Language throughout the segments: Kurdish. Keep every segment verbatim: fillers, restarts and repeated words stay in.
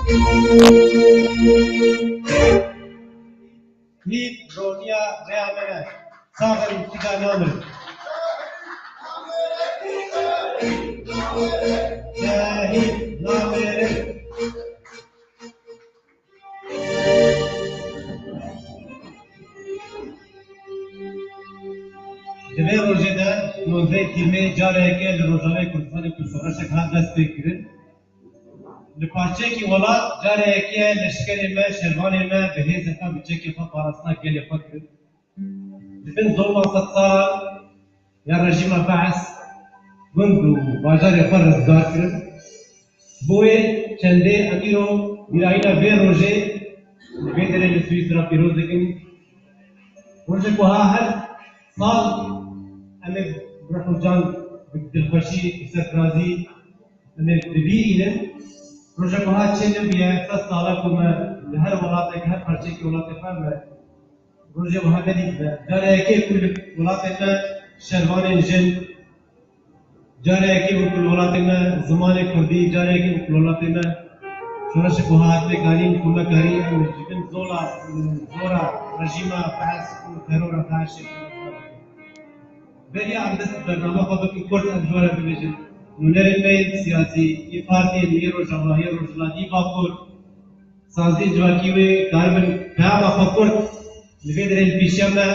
Hîv roniya rêya me ne. Sax in, tika namirin. Şehîd namirin. Di vê rojê de nozdeh Tîrmehê careke li Rojavayê Kurdistanê ku şoreşek hat dest pê kirin. Li parçeyekî welat careke leşkerê me, şervanê me bi hêzê xwe, bi çekê xwe parastina gelê xwe kirin. Di bin zulma sedsala ya rejîma Bees gund û bajarê xwe rizgar kirin. Bo wê çendê em îro bîrayîna vê rojê li vê derê li Swîsra pîroz dikin. Rojek wiha her sal em ê bi ruh û can, bi dilxweşî û serfirazî em ê bibîrînin. Rojek wiha çê nebûye, sed sal e ku me li her welatek, her parçeyekî welatê xwe me rojê wiha nedîtibe. Cara yekê ku li welatê me şervanên jin, cara yekê bû ku li welatê me zimanê kurdî, cara yekê bû ku li welatê me şoreşek wiha hat pêkanîn ku me karî em ji bin zola, zora rejîma Bees û terora DAIŞê. Beriya em dest bi bername xwe bikin, kurt em ji we re bibêjin. Nûnerên me yên siyasî, yê partiyên, yê Rojava, yê Rojhilat, yê Bakur, saziyên civakî wê karibin peyama xwe kurt li vê derê li pêşiya me,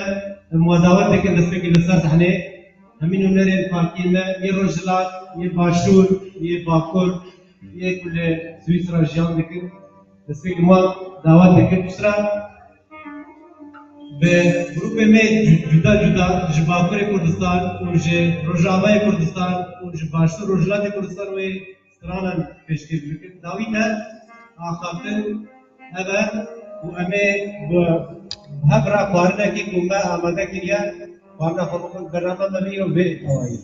em wezawet dikin destpêkê li ser sehnê. Hemî nûnerên partiyên me, yê Rojhilat, yê Başûr, yê Bakur, yê ku li Swîsra jiyan dikin, destpêkê wan dawet dikin. Piştre bi grûpê me cu-, cuda cuda ji Bakurê Kurdistan û ji Rojavayê Kurdistan û ji Başûr Rojhilatê Kurdistan wê stranan pêşkêş bikin. Dawî te axaftin ev e û em ê bi hev re xwarinekî ku me amade kiriye, xwarina xwe bikin. Bername me vê îro vê awayî.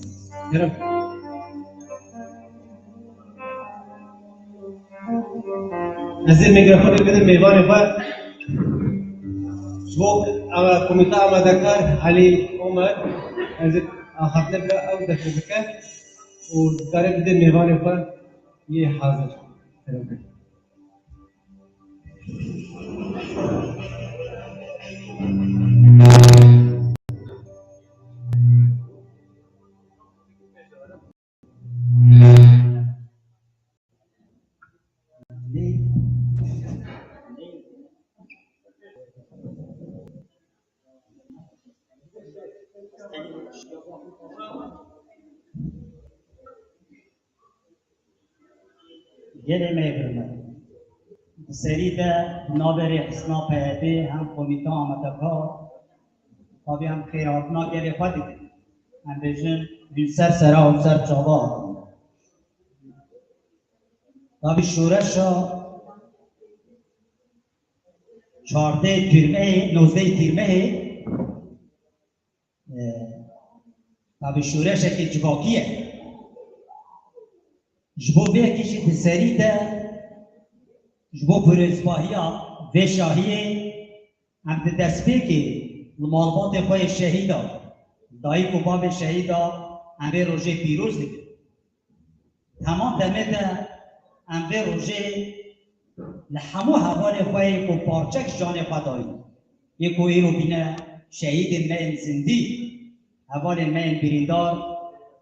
Kerem. Ez ê mîkrofonê bidim mêvanê xwe. Ji bo, e, komîte amadekar Elî Omer, ez ê axaftinê bide, ew dest pê bike û dikare bide mêvanê xwe yê hazir. Kerem. Gelê me yê birme. Di serî de di navê rêxistina P Y D hem komîta amadekar, tabî em xêrhatina gelê xwe dikin. Em bêjin hûn ser sera û ser çava hatin. Tabî şoreşa çardeh Tîrmehê, nozdeh Tîrmehê, e, tabî şoreşekî civakî ye. Ji bo vê yekê jî di serî de, ji bo pîrozbahiya vê şahiyê, em di destpêkê li malbatê xwe yê şehîda, dayik û bavê şehîda, em vê rojê pîroz dikin. Hema demê de em vê rojê li hemû hevalê xwe yê ku parçek ji canê xwe dayî, yê ku îro bîne şehîdên me yên zindî, hevalên me yên birîndar,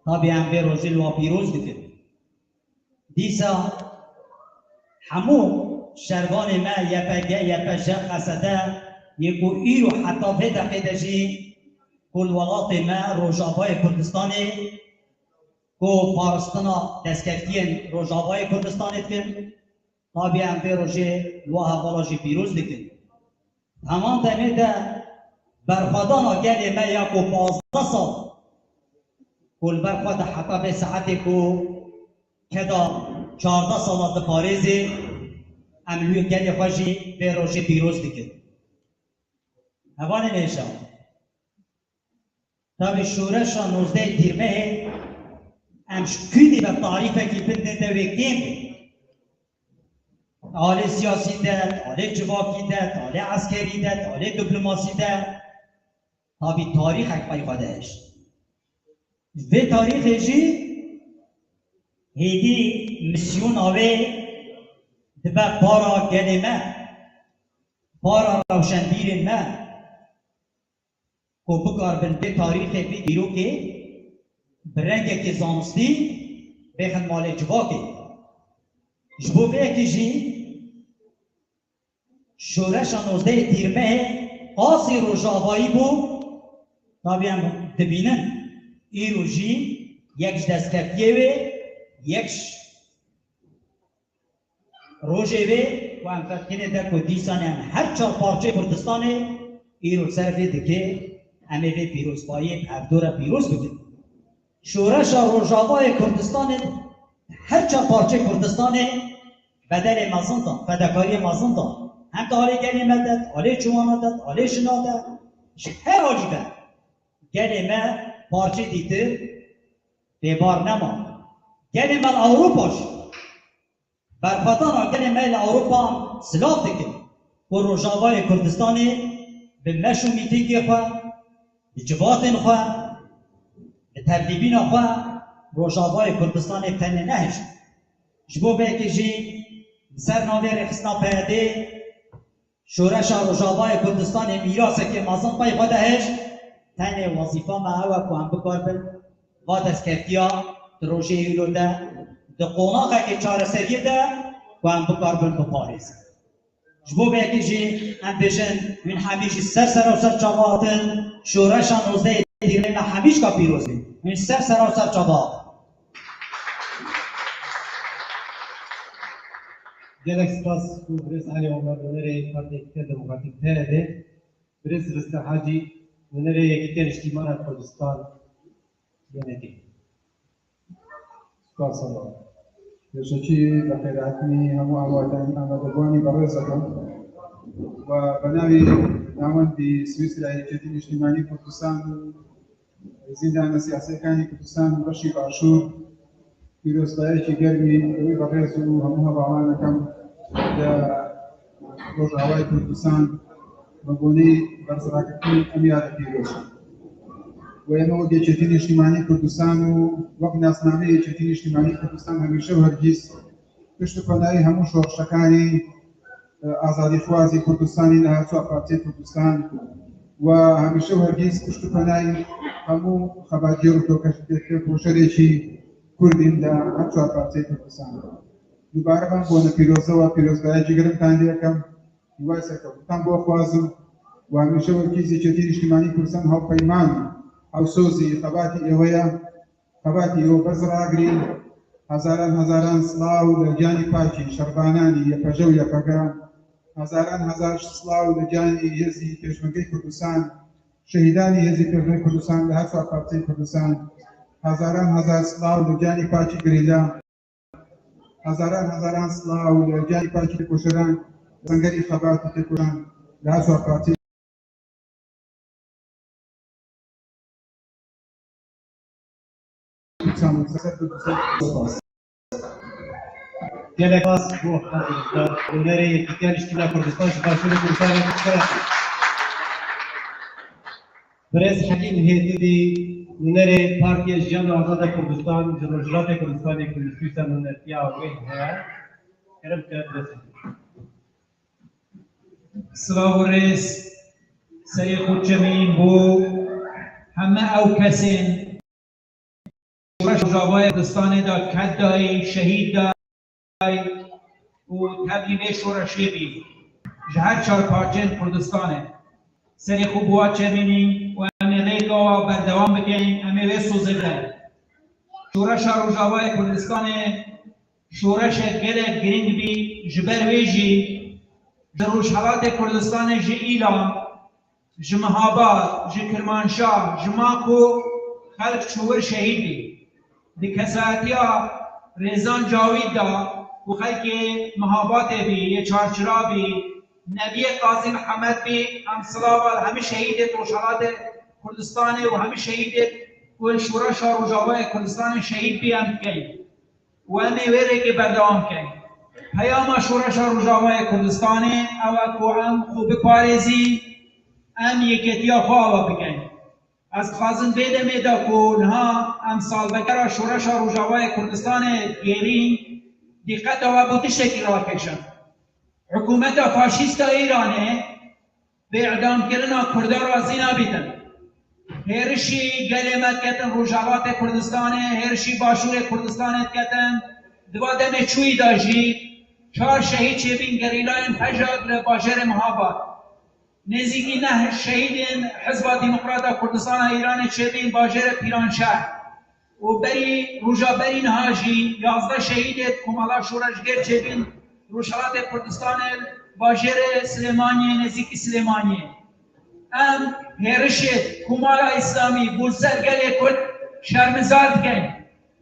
tabî em vê rojê li wan pîroz dikin. Dîsa hemû şervanê me Y P G, Y P J, Q S D yê ku îro heta vê deqê de jî ku li welatê me Rojavayê Kurdistanê ku parastina destkeftiyên Rojavayê Kurdistanê dikin, tabî em vê rojê li wa hevala jî pîroz dikin. Heman demê de berxwedana gelê me ya ku pazdeh sal ku li ber xwe de heta vê saetê ku keda çardeh sala diparêzê, em li wê gelê xwe jî vê rojê pîroz dikin. Hevalên hêja, tabî şoreşa nozdeh Tîrmehê em ji kûdî ve tarîfekî bidin de wê kêm be. Alê siyasî de, alê civakî de, alê eskerî de, alê diplomasî de, tabî tarîxek pey xwe dihişt. Vê tarîxê jî hêdî misyona wê dibe para gelê me, para rewşenbîrên me, ku bikarbin vê tarîxê, vê dîrokê bi rengekî zanistî bêxin malê civakê. Ji bo vê yekê jî şoreşa nozdehê Tîrmehê qasî rojavayî bû. Tabî em dibînin, îro jî yek ji destkeftiyê wê, yek ji rojê wê ku em feqînê de ku dîsan em her çar parçeyê Kurdistanê îro ser vê dikê, em ê vê pîrozbayiyê bi hevdû re pîroz bikin. Şoreşa Rojavayê Kurdistanê her çar parçeyê Kurdistanê bedelê mezin da, fedakariyê mezin da. Hem di alê gelê me de, alê ciwana de, alê jina de, ji her alî de gelê me parçeyê dîtir bêbar nema. Gelê me li Ewropa jî Berxwedana gelê me li Ewropa silav dikin ku Rojavayê Kurdistanê bi meş û mîtingê xwe, bi civatên xwe, bi tevlîbîna xwe Rojavayê Kurdistanê tenê nehişt. Ji bo vê yekê jî li ser navê rêxistina P Y D'ê Şoreşa Rojavayê Kurdistanê mîrasekê mezin pey xwe de hişt, tenê wezîfa me ew e ku em bikaribin va destkeftîya di rojê îro de, di qonaxekê çareseriyê de ku em bikaribin biparêzin. Ji bo vê yekê jî em bêjin, hûn hemî jî ser sera û ser çava hatin, şoreşa nozdehê Tîrmehê me hemî jî ka pîroz bê. Hûn ser sera û ser çava hatin. Gelek spas ku birêz Alî Omer, nûnerê Partiyê Yekîtiya Demokratîk P Y D, birêz Rista Hacî, nûnerê Yekîtiya Niştîmana Kurdistan, Y N K. Spas Allah. Pêşekî bi xêrhatinî hemû amadeyî, amadebuwanî berêz dikim. Ve bi navê navendî Swîsrayê Yekîtiya Niştîmanî Kurdistan û Zîndana Siyasî Erkanê Kurdistan û Beşê Başûr, pîrozbayiyekî germî wî berêz û hemû hevalan dikim li Rojavayê Kurdistan bi gonî berzirakirinî em yadê pîroz in. Û em wek Yekîtiya Niştîmanî Kurdistan û wek nasnameyê Yekîtiya Niştîmanî Kurdistan hemîşe û hergîz pişt û penayî hemû şoreşekanî, e, azadîxwazî Kurdistanî li her çar parçeyê Kurdistan û hemîşe û hergîz pişt û penayî hemû xebatiyê û têkoşerên Kurdîn li her çar parçeyê Kurdistan. Dubare van bona pîroze û pîrozbayiyekî germ tandî dikim. Hîwayê serkeftintan bo xwazim û hemîşe û hergîz Yekîtiya Niştîmanî Kurdistan hevpeyman û hevsozî xebatî êwe ye. Xebatî û berz ragirî. Hezaran hezaran silav li giyanî pakî şervananî Y P J û Y P G. Hezaran hezar silav li giyanî hêzî pêşmergeyê Kurdistan, şehîdanî hêzî pêşmergeyê Kurdistan li her çar partiyên Kurdistan. Hezaran hezar silav li giyanî pakî gerîla. Hezaran hezaran silav li giyanî pakî têkoşeran, sengerî xebatî têkoşeran li her çar partiyên Gelek spas bo hezirî de nûnerê Yekîtiya Niştîmana Kurdistan ji Başûrê Kurdistanê. Birêz Hekîm Hêtidî, nûnerê Partiya Jiyana Azad a Kurdistan ji Rojhilatê Kurdistanê ku li Swîsra nûnertiya wê heye. Kerem ke birêz Hekîm. Silav û rêz serê xwe çemîn bo heme ew kesên Rojavayê Kurdistanê de ked dayî, şehîd dayî û tevlî vê şoreşê bî ji her çar parçeyên Kurdistanê. Serê xwe bi wa çemînî û em ê rêka wa berdewam bikeyn, em ê wê sozê bideyn. Şoreşa Rojavayê Kurdistanê şoreşek gelek girîng bî, ji ber wê jî ji Rojhelatê Kurdistanê ji Îlam, ji Mihabad, ji Kirmanşah, ji Mako xelk çû wir şehîd bî. Di kesayetiya Rêzan Cawîd de ku xelkê Mihabadê bî, yê Çarçira bî, Nebiyê Qazî Mihemed bî, em silava li hemî şehîdê Rojhelatê Kurdistanê û hemî şehîdê ku li Şoreşa Rojavayê Kurdistanê şehîd bî em dikeyn. Û em ê wê rêkê berdewam keyn. Peyama Şoreşa Rojavayê Kurdistanê ew e ku em xwe biparêzî, em yeketiya xwe ava bikeyn. Ez dixwazim vê demê de ku niha em salvegera Şoreşa Rojavayê Kurdistanê digêrîn, dîqeta we bo tiştekî rakêşim. Hikûmeta faşîst a Îranê bi îdamkirina Kurda razî nabîtin. Hêrişî gelê me diketin Rojhelatê Kurdistanê, hêrişî Başûrê Kurdistanê diketin. Di va demê çûyî de jî çar şehîd çêbîn gerîlayên PJAK li bajêrê Mihabad. Nêzîkî neh şehîdên Hizba Demokrat a Kurdistan a Îranê çêbîn bajêrê Pîranşeh. Û berî roja berî niha jî yazdeh şehîdê komela şoreşger çêbîn Rojhelatê Kurdistanê bajêrê Silêmaniyê, nêzîkî Silêmaniyê. Em hêrişê Komara Îslamî bo ser gelê Kurd şermizar dikin.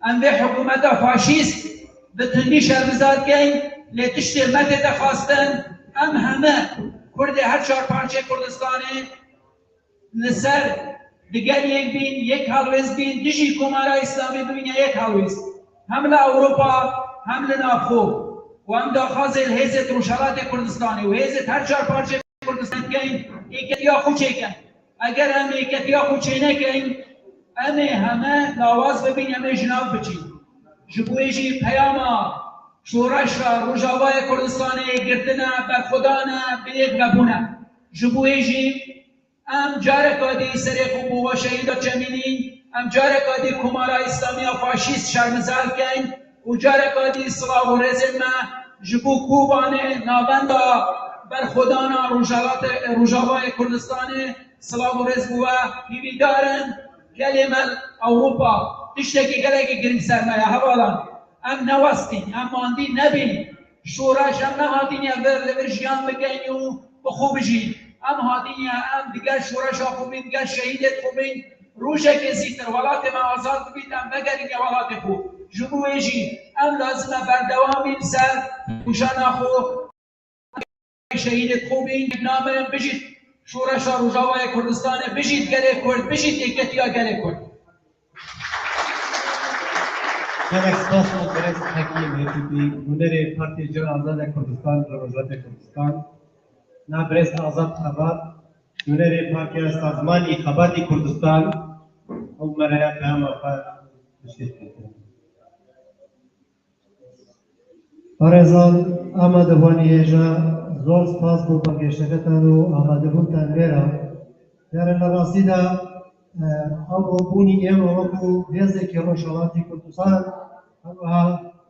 Em vê hikûmeta faşîst bi tundî şermizar dikin, lê tiştê me tête xwestin, em heme Kurdê her çar parçeyê Kurdistanê li ser digel yek bîn, yek helwêst bîn, dijî Komara Îslamî bibîne yek helwêst. Hem li Ewropa, hem li navxwe. Û em daxwazê li hêzê Rojhelatê Kurdistanê û hêzê her çar parçeyê Kurdistan dikin, êketiya xwe çêkin. Eger em êketiya xwe çênekin, em ê heme lawaz bibîn, em ê ji nav biçîn. Ji bo wê jî peyama şoreşa Rojavayê Kurdistanê girtine, berxwedan e, bi yek vebûn e. Ji bo wê jî Em careka dî serê xwe bo we şehîda çemînîn, em careka dî Komara Îslamî ya faşîst şermizar keyn û careka dî silav û rêzên me ji bo Kobanê, navenda berxwedana Rojhelatê, Rojavayê Kurdistanê silav û rêz bo we. Hîvîdar in gelê me Ewropa tiştekî gelekî girîng ser me ye hevalan. Em newestîn, em mandî nebîn. Şoreş, em nehatîne vir, li vir jiyan bikeyn û bi xwe bijîn. Em hatîne, em digel şoreşa xwe bîn, digel şehîdê xwe bîn. Rojekê zîtir welatê me azad bibît, em vegerîne welatê xwe. Ji bo wê jî em lazim e berdewam bîn ser têkoşana xwe. Şehîdê xwe bîn, namerin bijît şoreşa Rojavayê Kurdistanê, bijît gelê Kurd, bijît êketiya gelê Kurd. Gelek spas bo birêz Hekîm Hêtûtî, nûnerê Partiya Cem Azad a Kurdistan li Rojhilatê Kurdistan. Na birêz Azad Xebat, nûnerê Partiya Sazmanî Xebatî Kurdistan, ew me re peyama xwe piştgiriş kir. Parêzan, amadebûnê hêja, zor spas bo bangehişteketan û amadebûntan vêra. Yare li rastî de, e, ewro bûnî êma wekû hêzekî Rojhelatî Kurdistan, hemweha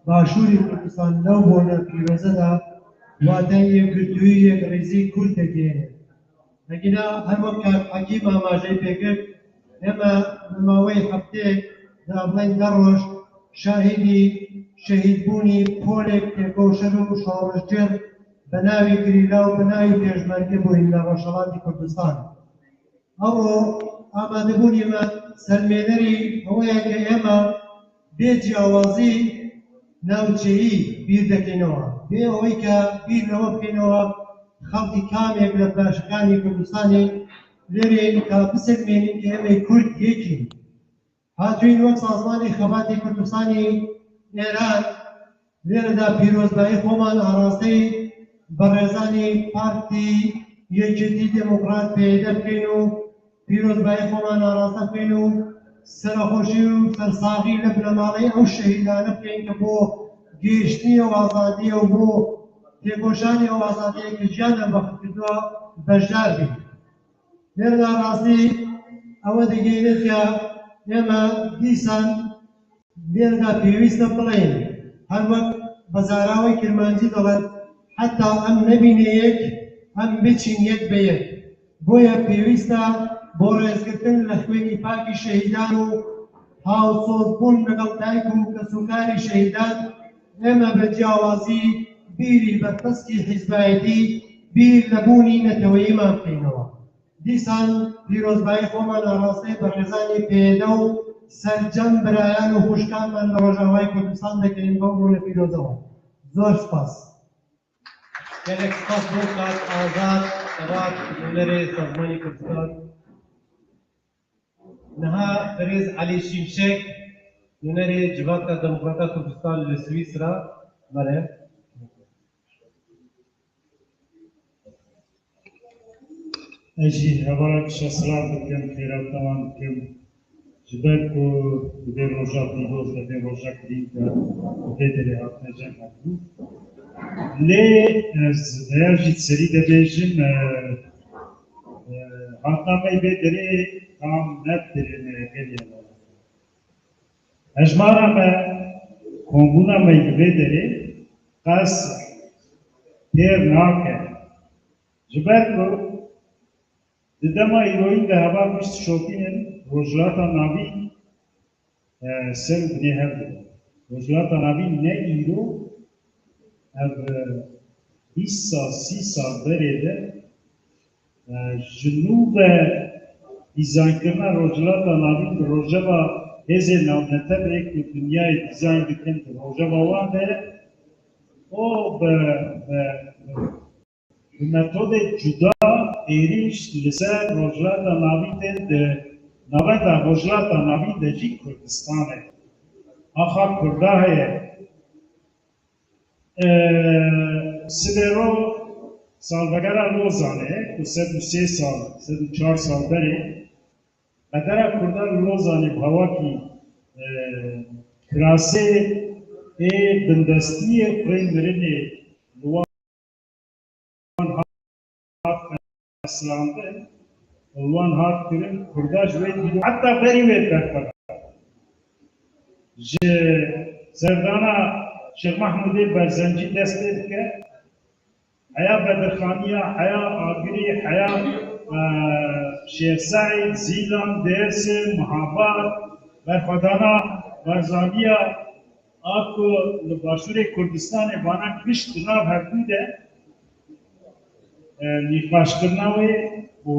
Başûrî Kurdistan, lew bona pîroze de, wateyê yekgirtûyî, yekrêzî Kurd digihîne. Hegîna her wek kak Hekîm amajeyî pê kir, ême bi maweyî hefteyek, di avlên deh roj, şahidî şehîdbûnî polek têkoşer û şoreşger bi navî gerîla û bi navî pêşmerge bûyîn li Rojhelatê Kurdistan. Ewro amadebûnê me sermênerî ew ye ke ême bê ciyawazî navçeyî bîr dekînewa. Bê awayî ke bîr li we bikînewa, xelkî kamêk li beşikanî Kurdistanê lêrê ka bisilmênîn ke em ê Kurd yek în. Hatûyîn wek Sazmanê Xebatê Kurdistanê Êran, lêre de pîrozbayî xweman arasteyî berêzanê Partî Yekîtî Demokrat, P Y D, bikên û pîrozbayî xweman araste bikên û serexweşî û sersaxî li binemaleyê ew şehîdane bikên ke bo gihiştinê ew azadiyê û bo têkoşanê ew azadiyê ke jiyanan wexf kirdoya beşdar bîn. Lêre de rastî ew digihîne ke ême dîsan lêre de pêwîst e bilên, her wek bi zarawê kirmancî dilet, heta em nebîne yek, em biçîn yek be yek. Boye pêwîst e bo rêzgirtin li xwênî pakî şehîdan û hawsozbûn legel dayik û kesûkarî şehîdan, ême bi ciyawazî bîrî berpiskî hîzbayetî, bîr li bûnî neteweyî me bikînewa. Dîsan pîrozbayî xweman arasteyî berêzanê P Y D û sercem birayan û xwişkan me li Rojavayê Kurdistan dikin, bimrûne pîroza wan. Zor spas. Gelek spas bo kak Azad Xebat, nûnerê Sazmanî Kurdistan. Niha birêz Elî Şimşek, nûnerê Civaka Demokrata Kurdistan li Swîsra, bere. Ez jî hevalek şer silav dikim, xêrhatina wan dikim. Ji ber ku di vê roja pîroz de, vê roja girîng de, bi vê derê hatine cem hebû. Lê ez vêya jî serî de bêjim, e, e, hatina me vê derê tam ne bi dilê me ye, gelî ye. Hejmara me, kombûna me li vê derê qas têr nake. Ji ber ku di dema îroyîn de heva pişt şopînin Rojhilata Navîn, e, ser û binê hev dibe. Rojhilata Navîn ne îro, ev, e, bîst sal, sî sal berê de, e, ji nû ve dîzaynkirina Rojhilata Navîn bi rojeva hêzên navneteweyê ku dinyayê dîzayn dikin di rojeva wan de, o bi, bi, bi metodê cuda êrîş li ser Rojhilata Navîn tên, di navenda Rojhilata Navîn de jî Kurdistan e. Axa Kurda heye. Ee, Sibêro salvegera Lozanê, ku sed û sê sal, sed û çar sal berê, qedera Kurda li Lozanê bi hawakî, e, kirasê ê bindestiyê kurê mirinê li wan hat qesirandin, li wan hat kirin, Kurda ji wê dîrokê heta berî wê derxwe da. Ji serdana Şêx Mehmûdê Berzencî dest pê dike, heya Bedirxaniya, heya Agirî, heya, e, Şêx Seîd, Zîlan, Dêrsê, Mihabad, berxwedana Barzaniya, a ku li Başûrê Kurdistanê vana gişt di nav hevdû de, e, nîqaşkirina wê û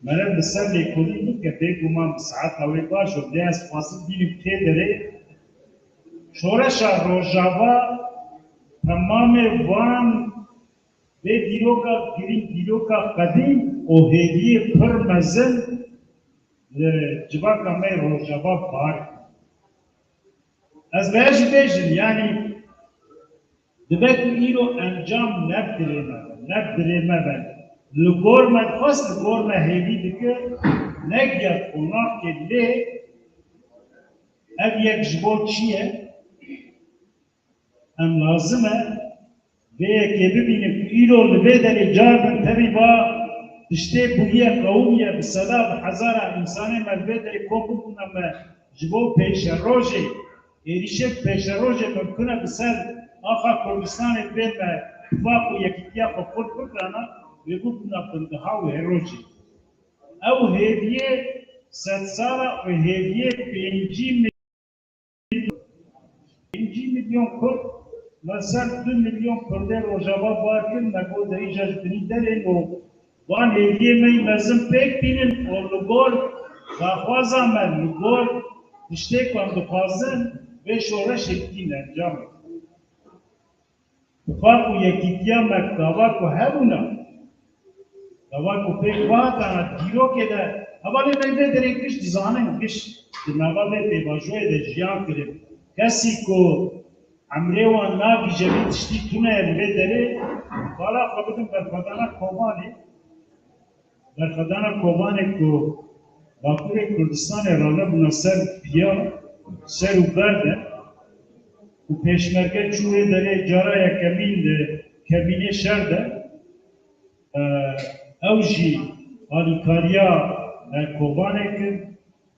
meriv li ser lêkolîn bike, bêguman bi saeta wê baş e. Lê ez dixwazim bînim kê derê. Şoreşa Rojava temamê van vê dîroka girîng, dîroka qedîm û hêviyê pir mezin li civaka me Rojava bar kir. Ez vêya jî bêjim, yanî dibe ku îro encam ne bi dilê me be, ne bi dilê me be. Li gor me dixwest, li gor me hêvî dikir, negiya qonaxkê lê ev yek ji bo çi ye? Em lazim e vê yekê bibînin ku îro li vê derê car din tevî va tiştê bûye, qewimiye, bi seda, bi hezara însanê me li vê derê kom bibûne, me ji bo pêşerojê, êrîşê pêşerojê mimkun e bi ser axa Kurdistanê bê me tifaq û yekîtiya xwe qurt bikirana, wê bibûna bindiha wê rojê. Ew hêviyê sedsala û hêviyê pêncî Pêncî milyon Kurd li ser du milyon Kurdê Rojava bar kir, me got de îja ji binî derên û van hêviyê me yî mezin pêk tînin û li gor daxwaza me, li gor tiştê ku em dixwazin, vê şoreşê bidîn encamê. Tifaq û yekîtiya me gava ku hebûna, gava ku pêk bihatana dîrokê de, hevalên me vê derê giş dizanin, giş di nava vê pêvajoyê de jiyan kirin. Kesî ku emrê wan nagihîje vê tiştî tune ye li vê derê, bala xwe bidin berxwedana Kobanê. Berxwedana Kobanê ku Bakurê Kurdistanê rane bûna ser piya, ser û ber de, ku pêşmerge çû wê derê cara yekemîn di kemînê şer de, e, ew jî alîkariya, e, Kobanê kir.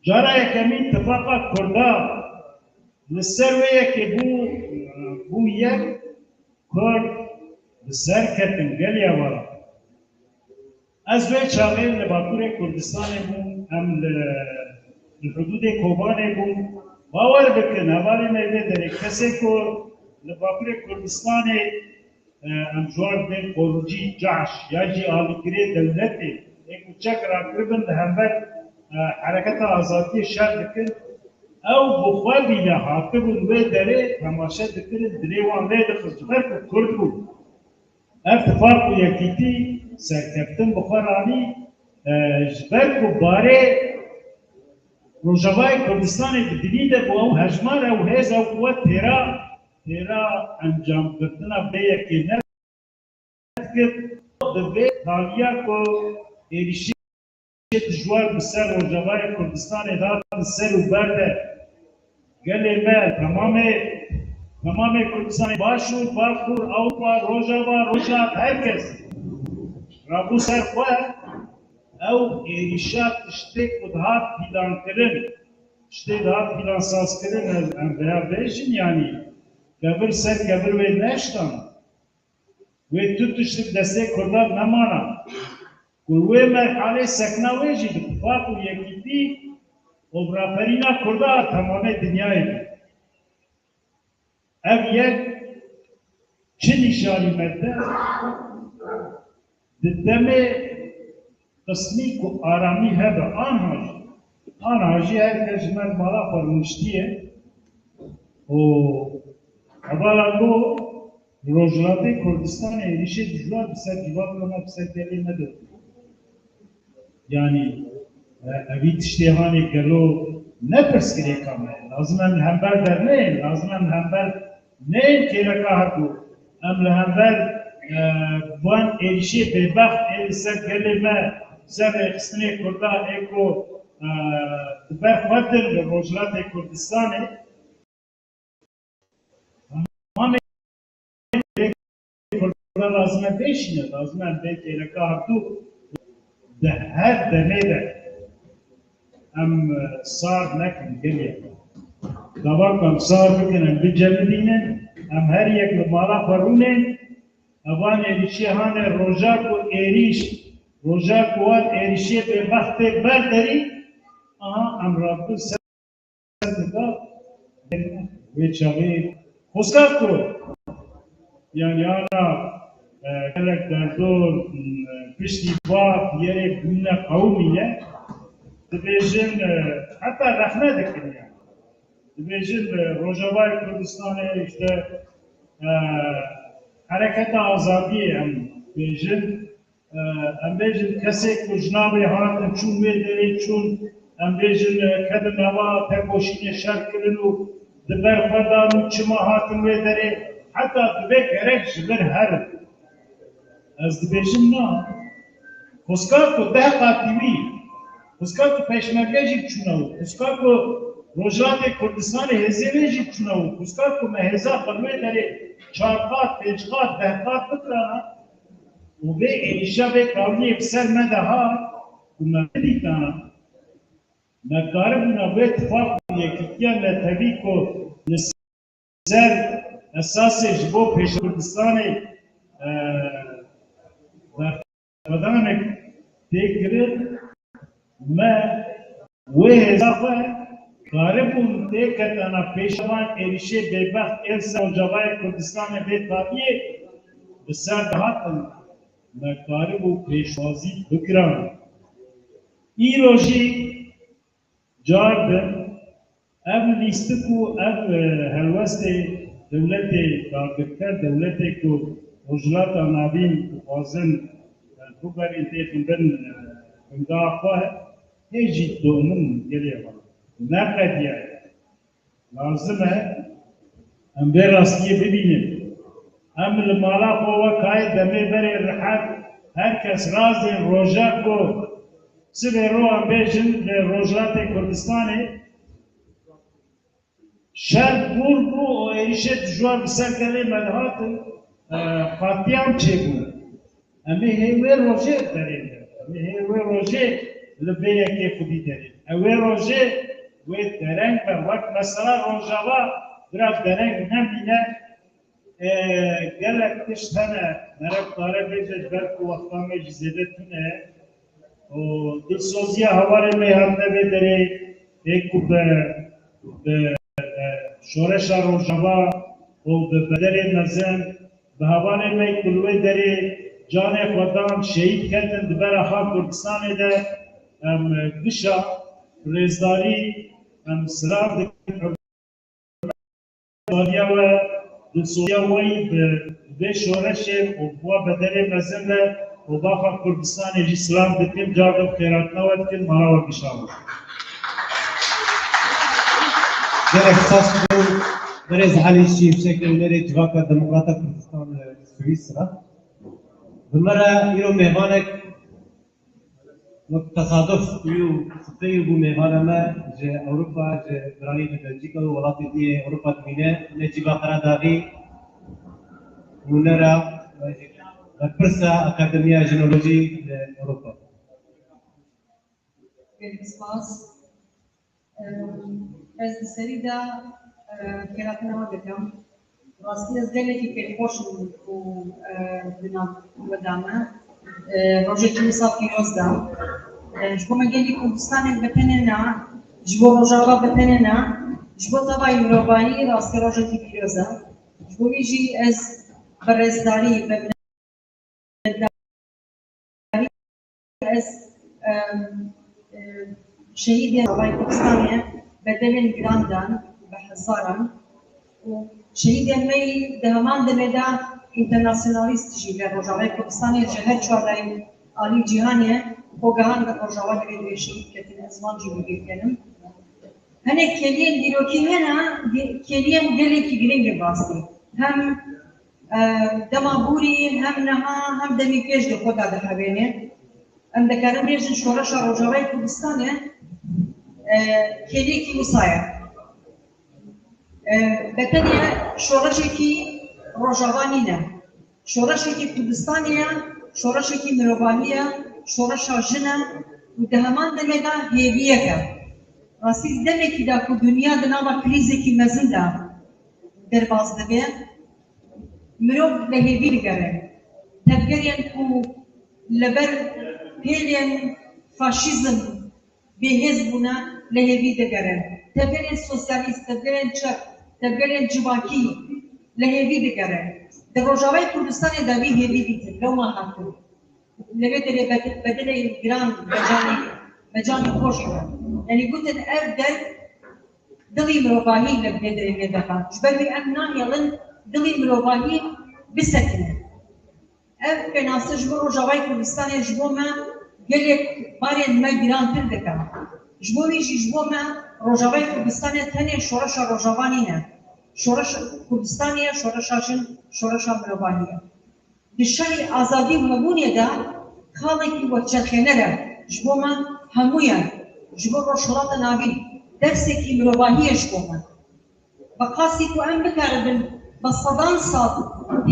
Cara yekemîn tifaqa Kurda li ser wê yekê bû, bû yek Kurd bi ser ketin gelî hevala. Ez wê çaxê li Bakurê Kurdistanê bûm, em li, li hudûdê Kobanê bûm. Bawer bikin, hevalên me vê derê kesê ku li Bakurê Kurdistanê, e, em ji wan dibên qorûcî CAŞ ya jî alîkirê dewletê, ê ku çek rakiribin li hember, e, hereketa azadiyê şer dikin, ew bi xwe bîne hatibûn wê derê temaşe dikirin, dilê wan lê dixist, ji ber ku Kurd bûn. Ev tifaq û yekîtî serkeftin bi xwe ranî, e, ji ber ku barê Rojavayê Kurdistanê bi dilî de bû, ew hejmar, ew hêz, ew quwet têra, têra encamgirtina vê yekê ne dikir. Di vê taliya ku êrîşê dijwar bi ser Rojavayê Kurdistanê hatin ser û ber de, gelê me, temamê Temamê Kurdistanê, Başûr, Bakur, Ewropa, Rojava, Rojhilat, her kes rabû ser xwe, ew êrîşa tiştê ku dihat pîlankirin, tiştê dihat pîlansazkirin, em, em vêya bêjin, yanî kevir ser kevir wê neştan. Wê tu tişt bi destê Kurdan nemana. Ku wê merhalê sekna wê jî bi tifaq û yekîtî û bi raperîna Kurda temamê dinyayê be. Ev yek çi nîşanî me dide? Di demê qismî ku aramî hebe, anha jî, anha jî her kes ji me li mala xwe rûniştiye û hevala ku Rojhilatê Kurdistanê êrîşê dijwar bi ser civaka me, bi ser gelê me de. Yanî, e, evî tiştê hanê gelo ne pirsgirêka me ye. Lazim em li hember derneyên, lazim em li hember neyên kêleka herdu. Em li hember, e, van êrîşê bêbext ê li ser gelê me, ser rêxistinê Kurda ê ku, e, di ber xwe din li Rojhilatê Kurdistanê. Tamamê Kurda lazim e bêşîne, lazim e em bê kêleka herdu di her demê de em, e, sar nekin geriye. Gava ku em sar bikin, em bicemidînin, em her yek li mala xwe rûnên, evan êrîşê hane roja ku êrîş, roja ku wan êrîşê bêbextê berderî, aha em rabûn ser Wê çaxê xwezka ku, yanî ana, e, gelek derdor, m, piştî va diyerê bûne qewimîne, dibêjin, e, heta rexne dikin yani. Dibêjin, e, Rojavayê Kurdistanê işte, e, hereketa azadiyê em bêjin, Em bêjin kesê ku ji navê hatin çûn wê derê çûn, em bêjin, e, kedin nava tekoşînê şer kirin û di ber xwe dan û çima hatin wê derê, heta divê gerek ji vir herin. Ez dibêjim na. Xwezka ku deh qatî wî, xwezka ku pêşmerge jî çûne û xwezka ku Rojhilatê Kurdistanê hêzê wê jî çûne û xwezka ku me hêza xwe li wê derê çar qat, pênc qat, deh qat bikirana, û vê êrîşa vê kawiyê bi ser me de hat ku me bidîtana, me karibûna vê tifaq û yekîtiya netewî ku li ser esasê ji bo pêşa Kurdistanê, e, berxwedanek tê kirin, me wê hêza xwe karibûn têketana pêşa van êrîşê bêbext ê li ser Rojavayê Kurdistanê vê taviyê bi ser dihatin, me karibû pêşwazî bikiran. Îro jî car bi ev lîstik û ev, e, helwestê dewletê dagirker, dewletê ku Rojhilata Navîn dixwazin, e, biberîn têxin bin, e, bingeha xwe, hê jî domin gelê xwe neqediyaye. Lazim e em vê rastiyê bibînin. Em li mala xwe wek hayê demê berê rihet, her kes razê roja ku sibê ro em bêjin li Rojhilatê Kurdistanê şer bûr bû û êrîşê dijwar bi ser gelê me dihatin, e, qatliam çêbûn. Em ê hê wê rojê derê ne. Em ê hê wê rojê li vê yekê xwedî derê. Ew wê rojê wê dereng be. Wek mesela Rojava bira dereng nemîne. E, gelek tişt hene. Meriv kare bêje ji ber ku wexta me jî zêde tune ye. Û dilsoziya hevalên me hatine vê derê, ê ku bi, bi, e, şoreşa Rojava û bi bedelê mezin, bi hevalên me ku li wê derê canê xwe dan, şehîd ketin di bera xak Kurdistanê de, em gişa rêzdarî, em silav dikin. Rêzdariya we, dilsoziya we yî bi vê şoreşê û bi wa bedelê mezin ve û baxa Kurdistanê jî silav dikin, car din xêratina we dikin, mala we gişa be. Gelek spas dikim birêz Elî Şîvşek, nûnerê Civaka Demokrata Kurdistan li Swîsra. Bi me re îro mêvanek Wek tesaduf û sifeyê bû mêvana me ji Ewropa, ji biranî li Belçîka û welatê dî yê Ewropa dimîne, Necîba Qeradaxî, nûnera berpirsa Akademiya Jinolojî li Ewropa. Gelek spas. Em, ez di serî de, e, xêratina we dikim. Rastî ez gelekî kêfxweş im ku, e, di nav we de me. E, rojekî wisa pîroz de. E, ji bo me gelî Kurdistanê bi tenê ne, ji bo Rojava bi tenê ne, ji bo tevayî mirovahî rastî rojekî pîroz e. Ji bo wî jî ez bi rêzdarî, bi Ez, em, em, şehîdên Rojavayê Kurdistanê bedelên giran dan, bi hezaran û şehîdên me yî di heman demê de înternasyonalîst jî li Rojavayê Kurdistanê ji her çar layên alî cîhanê xwe gihandin Rojava, li vê derê şehîd ketin, ez wan jî bi bîr kenim. Hinek kêliyên dîrokî hene, dî-, kêliyên gelekî girîng in rastî. Hem e, dema borî hem niha hem demî pêş de xwe de dihewêne. Em dikarin bêjin şoreşa Rojavayê Kurdistanê, e, kêliyekî wisa ye. E, betenê şoreşekî Rojava nîne. Şoreşekî Kurdistanê ye, şoreşekî mirovahî ye, şoreşa jin e û di heman demê de hêviyek e. Rastî demekî de ku dinya di nava krîzekî mezin de derbas dibe, mirov li hêvî digere. Tevgerên ku li ber hêlên faşîzm bêhêz bûne, li hêvî digere. Tevgerên sosyalîst, tevgerên çep, tevgerên civakî li hêvî digere. Di Rojavayê Kurdistanê de vî hêvî dîtin, lewma hatin. Li vê derê bed-, bedelê giran, becanî, becanî xwe jî. Yanî gotin ev der dilî mirovahî li vê derê lê dixin. Ji ber wî em nahêlin dilî mirovahî bisekine. Ev pênase ji bo Rojavayê Kurdistanê ji bo me gelek barên me girantir dike. Ji bo wî jî ji bo me Rojavayê Kurdistanê tenê şoreşa Rojava nîne. Şoreşa Kurdistanê ye, şoreşa jin, şoreşa mirovahî ye. Di şerê azadî û hebûnê de xalekî wekçerxêner e ji bo me hemûyan, ji bo Rojhilata Navîn dersekî mirovahî ye ji bo me. Bi qasî ku em bikaribin bi sedan sal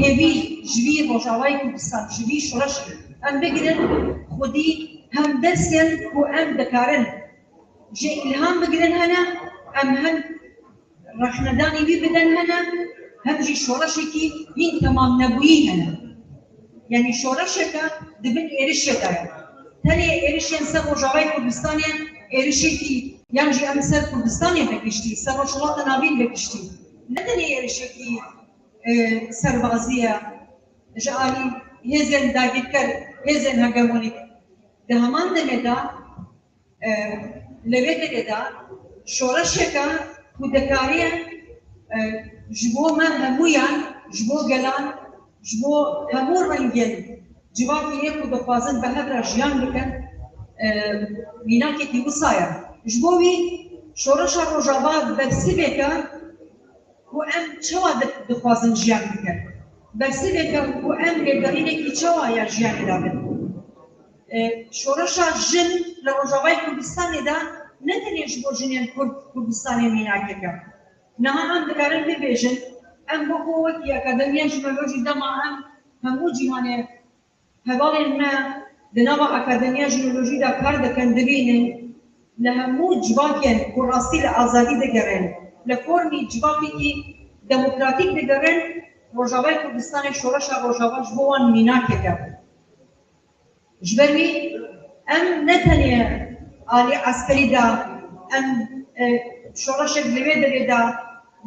hêvî ji vî Rojavayê Kurdistan, ji vî şoreşê em bigirin, xwedî hem dersên ku em dikarin ji îlham bigirin hene, em hem rexnedanî wî bidin hene, hem jî şoreşekî hîn temamnebûyî hene. Yanî şoreşeke di bin êrişê de ye. Tenê êrişên ser Rojavayê Kurdistanê êrişekî, yan jî em ser Kurdistanê vegiştî, ser Rojhilata Navîn vegiştî. Ne tenê êrişekî, e, serbazî ye, ji alî hêzên dagirker, hêzên hegemonîk. Di heman demê de, e, li vê derê de şoreşeke ku dikare, e, ji bo me hemûyan, ji bo gelan, ji bo hemû rengên civakê yê ku dixwazin bi hev re jiyan bikin, e, mînakekî wisa ye. Ji bo wî şoreşa Rojava bersivêke ku em çawa di-, dixwazin jiyan bikin. Bersivêke ku em lêgerînekî çawa ya jiyanê de bin. E, şoreşa jin li Rojavayê Kurdistanê de ne tenê ji bo jinên Kurd Kurdistanê mînakek e. Niha em dikarin bibêjin, em wekî, wekî Akademiya Jinolojî dema em hemû cîhanê hevalên me di nava Akademiya Jinolojî de kar dikin, dibînin, li hemû civakên ku rastî li azadî digerin, li formî civakekî demokratîk digerin, Rojavayê Kurdistanê, şoreşa Rojava ji bo wan mînakek e. Ji ber wî em ne tenê alî eskerî de em, e, şoreşek li vê derê de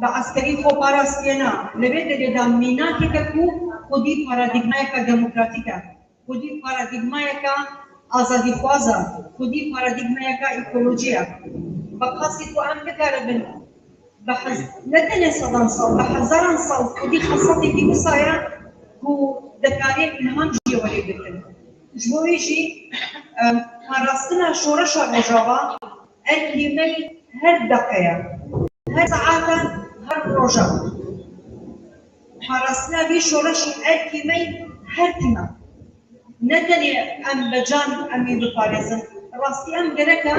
bi eskerî xwe parastiye, na, li vê derê de mînakeke ku xwedî paradîgmayeke demokratîk e, xwedî paradîgmayeke azadîxwaz e, xwedî paradîgmayeke ekolojî ye. Bi qasî ku em bikaribin bi hez-, ne tenê sedan sal, bi hezaran sal xwedî xesatekî wisa ye ku dikarê îlham jê werê girin. Ji bo wê jî, em, parastina şoreşa Rojava erkî me yî her deqe ye, her saet e, her roj e. Parastina vî şoreşî erkî me yî her tim e. Ne tenê em bi can em ê biparêzin, Rastî em gereke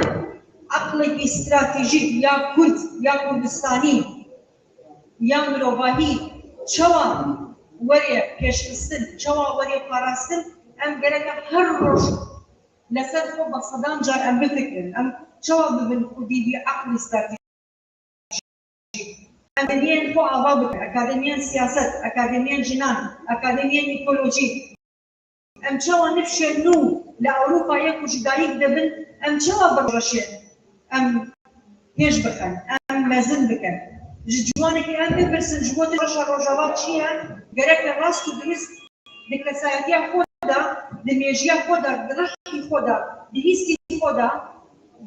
eqlekî stratejîk ya Kurd, ya Kurdistanî, ya mirovahî çawa were pêşxistin, çawa were parastin, em gereke her roj li ser xwe bi sedan car em bifikirin. Em çawa bibin xwedî vî eqlî stratejîk? Em akademiyên xwe ava bikin, akademiyên siyaset, akademiyên jinan, akademiyên ekolojî. Em çawa nifşên nû li Ewropayê ku ji dayik dibin, em çawa bi reşê em pêş bixin, em mezin bikin? Ji ciwanekî em bipirsin, ji bo te reşa Rojava çi ye? Gereke rast û dirust di kesayetiya xwe de, di mêjiya xwe de, di rihkî xwe de, di hîsî xwe de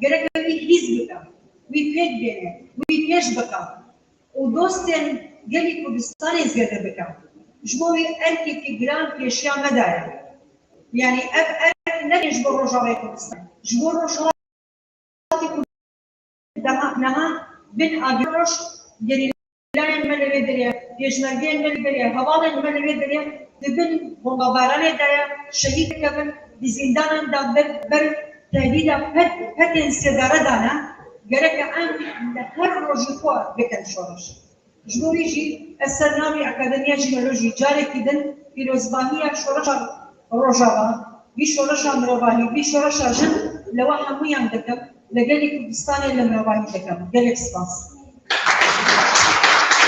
gereke wî hîs bike, wî pêk bêne, wî pêş bike û dostên gelî Kurdistanê zêde bike. Ji bo wî erkekî giran pêşiya me daye. Yanî ev erk ne ji bo Rojavayê Kurdistan, ji bo Rojava Dema niha bin agiroj gerîlayên me li vê derê, pêşmergeyên me li vê derê, hevalên me li vê derê di bin bombebaranê de ye, şehîd dikevin, di zîndanan de ber, ber tehdîda pet, petên sêdare de ne. Gereke em li her rojî xwe bikin şoreş. Ji bo vî jî ez ser navê Akademiya Jînolojî carekî din pîrozbahiya şoreşa Rojava, vî şoreşa mirovahî, vî şoreşa jin li we hemûyan dikim, li gelê Kurdistanê li mirovahî dikim. Gelek spas.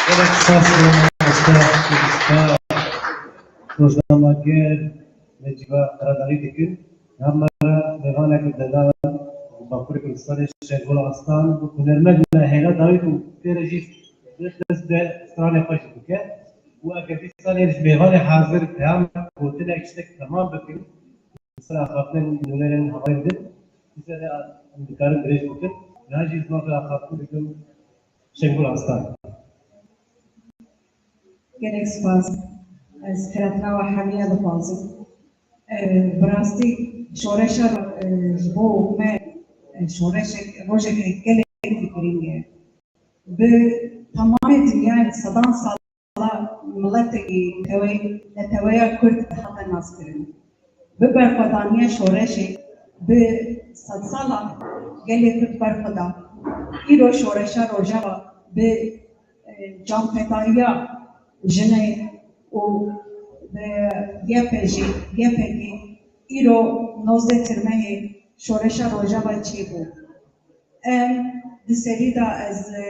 Gelek spas, mamoste, mamoste rojnameger, Necîba Qeredarî dikin. Hemara mêvanek li Dengana Bakurê Kurdistanê Şengol Aslan û hunermend me hêla dawî ku tê re jî dest bi stranê xwe jî bike. Û eger dîsa lê ji mêvanê hazir peyam gotinek tiştek temam bikin, ser axaftinên nûnerên hevalên din, dîsa lê em dikarin dirêj bikin. Niha jî ez mafê axaftin dikim Şengol Aslan. Gelek spas. Ez xiratina we hemiya dixwazim. E, bi rastî şoreşa, e, ji bo me, e, şoreşek, rojeke gelek girîng e. Bi temamê dinyayê sedan sala miletekî netewe-, neteweya Kurd hate naskirin. Bi berxwedaniya şoreşê, bi sedsala gelê Kurd berxwe da. Îro şoreşa Rojava bi, e, canfedariya jinê û bi Y P G, Y P G îro nozdeh tirmehê şoreşa Rojava çêbû. Em di serî de ez, e,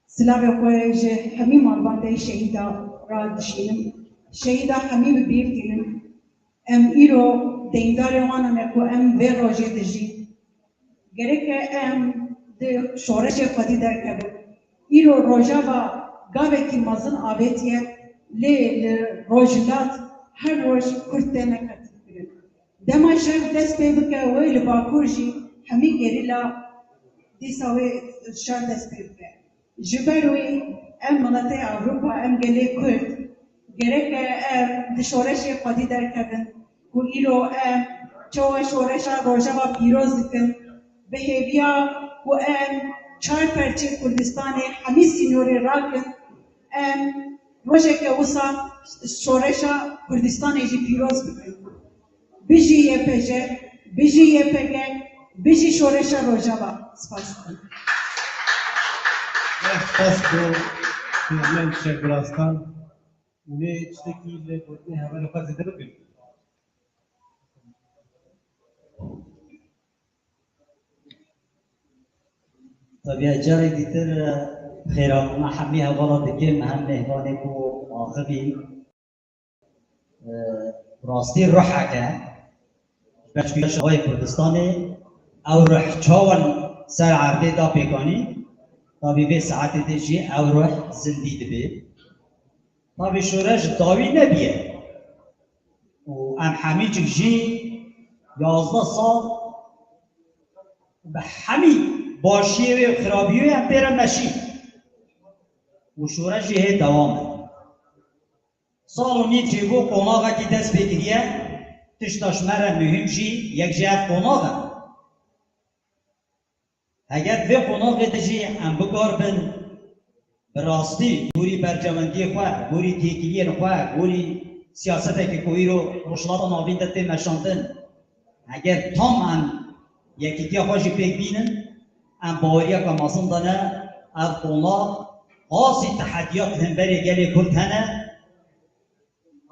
Silavê xwe ji hemî malbatê şehîda re dişînim. Şehîda hemî bi bîr tînin. Em îro deyndarê wan ne ku em vê rojê dijîn. Gereke em di şoreşê xwedî derkevin. Îro Rojava gavekî mezin avêtiye, lê li rojhilat her roj Kurd têne qetilkirin. Dema şer dest pê bike, wê li Bakur jî hemî gerîla dîsa wê şer dest pê bike. Ji ber wê em miletê Ewropa, em gelê Kurd, gereke em di şoreşê xwedî derkevin ku îro em çawa şoreşa Rojava pîroz dikin, bi hêviya ku em çar perçê Kurdistanê hemî sînorê rakin, em rojeke wisa şoreşa Kurdistanê jî pîroz bikin. Bijî Y P J, bijî Y P G, bijî şoreşa Rojava. Spas dikim. Spas bo Hêrmend Şengul Aslan. Hûn ê tiştekî li gotinê hevalê xwe zêde bikin? Tabii, carek dîtir, e, xêrabûna hemî hevala dikim, hem mêhvanê ku axivîn. E, rastî ruheke, ji ber ku şahayê Kurdistanê ew ruh çawan ser erdê da pêkanî, tabî vê saetê de jî ew ruh zindî dibe. Tabî şoreş dawî nebiye. Û em hemî cik jî yazdeh sal bi hemî başiyê wê û xirabiyê wê em pê re meşî. Û şoreş jî hê dewam e. Sal û nîv çêbû qonaxekî dest pê kiriye, tişta ji me re muhîm jî yek ji ev qonax e. Heger vê qonaxê de jî em bikaribin bi rastî gorî berjewendiyê xwe, gorî têkiliyên xwe, gorî siyaseteke ku îro Rojhilata Navîn de tê meşandin, Heger tam em yekîtiya xwe jî pêk bînin, em baweriyeke mezin de ne, ev qonax qasî tehediyat hemberê gelê Kurd hene,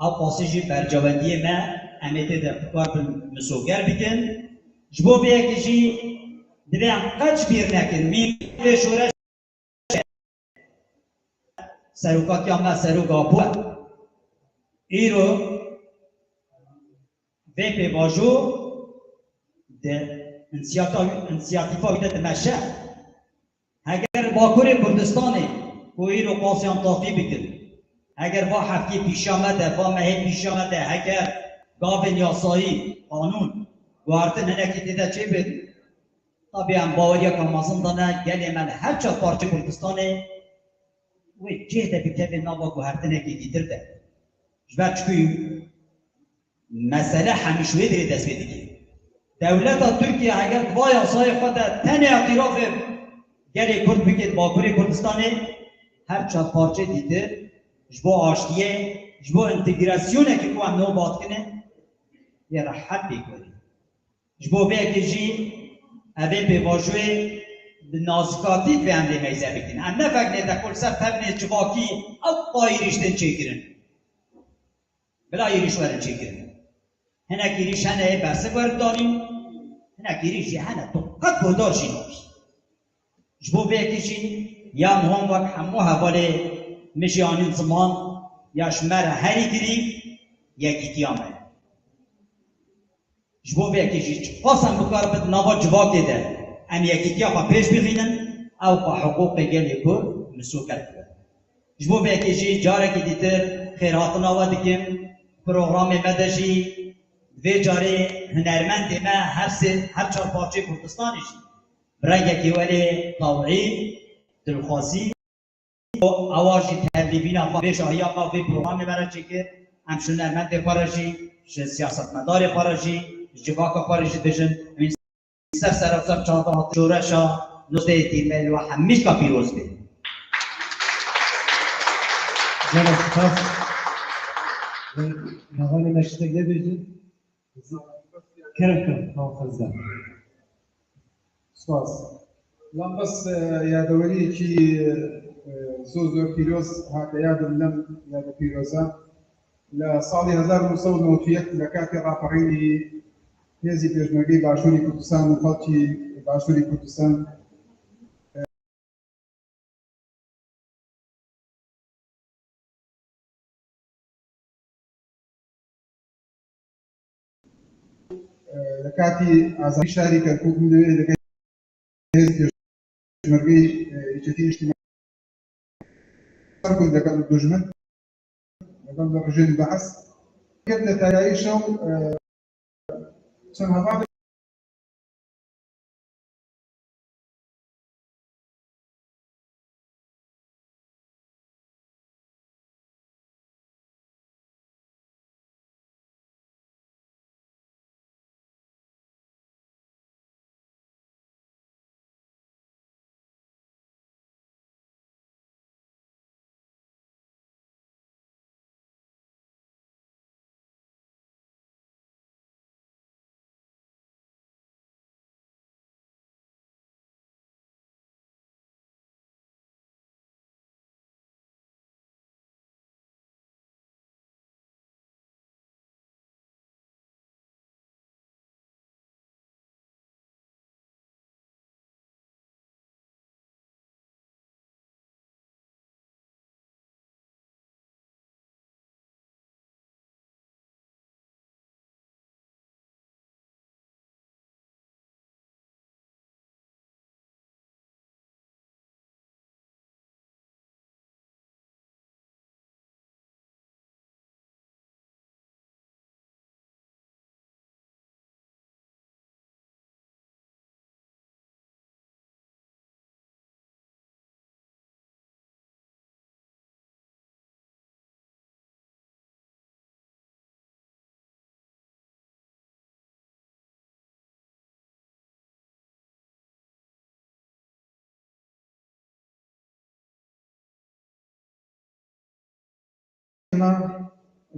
ew qasî jî bercewendiyê me, em ê tê de bi kar bin misoger bikin. Ji bo vê yekê jî divê em qet ji bîr nekin, mînê vê şoreş serokatiya me, serok Apo, îro vê pêvajo di însiyata-, însiyatîfa wî de dimeşe. Heger Bakurê Kurdistanê ku îro qasiyan taqî bikin, heger va heftê pîşa me de, va mehê pîşa me de, heger gavên yasayî, qanûn, guhertin hinekî tê de çêbin, tabî em baweriyeke mezin de ne, gelê me li her çar parçeyê Kurdistanê wê cih de bikeve nava guhertinekî dîtir de. Ji ber çikû mesele hemî ji wê dirê dest pê dike. Dewleta Tirkiye heger di va yasayê xwe de tenê îtirafê gelê Kurd bike di Bakurê Kurdistanê, her çar parçeyê dîtir ji bo aştiyê, ji bo întegrasyonekî ku em nava dikine, yê rehet pêk werî. Ji bo vê yekê jî evê pêvajoyê bi nazikatî divê em lê meyze bikin. Em ne vek nêdequl ser tevnê civakî ew qayîrîş tên çêkirin. Bila êrîş werin çêkirin. Hinek êrîş hene yê bersik werin danîn, hinek êrîş jî hene tu qet guhdar jî nabî. Ji bo vê yekê jî ya min hon wek hemû hevalê min jî anîn ziman, ya ji me re herî girîng yekîtiya me ye. Ji bo vê yekê jî çiqas em bi kar bin nava civakê de em yekîtiya xwe pêş bixînin, ew xwe hiqûqê gelê Kurd misoger dibe. Ji bo vê yekê jî carekê dîtir xêrhatina we dikim. Programê me de jî vê carê hunermendê me her sê, her çar parçeyê Kurdistanê jî bi rengekê welê tawî, dilxwazî, ewa jî tevlîbîna xwe vê şahiya me vê programê me re çêkir. Em ji hunermendê xwe re jî, ji siyasetmedarê xwe re jî, ji civaka xwe re jî dibêjin, em ser sera ser çanda hat şoreşa nozdehê Tîrmehê we hemîşka pîroz bê. Gelek spas. Hevalê me ştek nebêjin. Kerem, kerem, tamam, xezda. Spas. Lan bes, e, yadeweriyekî, e, zor zor pîroz hate yad min, yade pîroza. Li salê hezar û neh sed û newed û yek li katê raperînî hêzî pêşmergeyê Başûrê Kurdistan û xelkî Başûrê Kurdistan, e, li katî azadî şarî Kerkûk min divê li gel hêz pêşmergeyê, e, Yekîtî Niştimanî ku li gel dijmin, li gel rejîmê Be'es, ket li tayayî şew, e, çend hevalê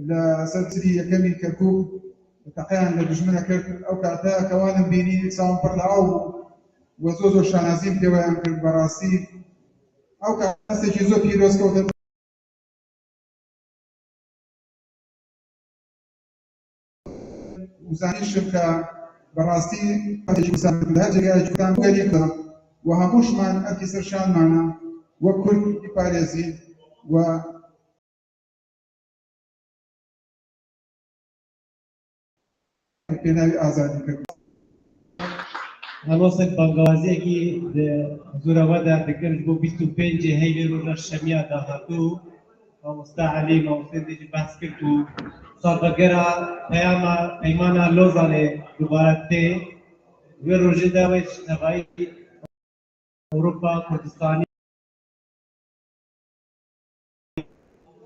Li ser sirî yekemî Kerkûk teqeyan li dijmine kir. Ew kate ke wan in bînî, sawan pir li aw bû. We zor zor şanazî pêweyan kir, bi rastî. Ew kate destê jî zor pîroz kewtin. Û zanîşim ke bi rastî, her cihê Kurdistanê, her cihê Kurdistanê gelî Kurdan û hemû şiman ev jî ser şan mane, wek Kurd biparêzîn û pênavî azadî kirin. Anosek bangawaziyekî di huzûra we de dikin ji bo bîst û pêncê heyvê roja şemiya dahatû. Mamoste Elî, mamoste dê jî behs kir ku salvegera peyama, peymana Lozanê dubare tê. Wê rojê de wê ji tevayî Ewropa, Kurdistanî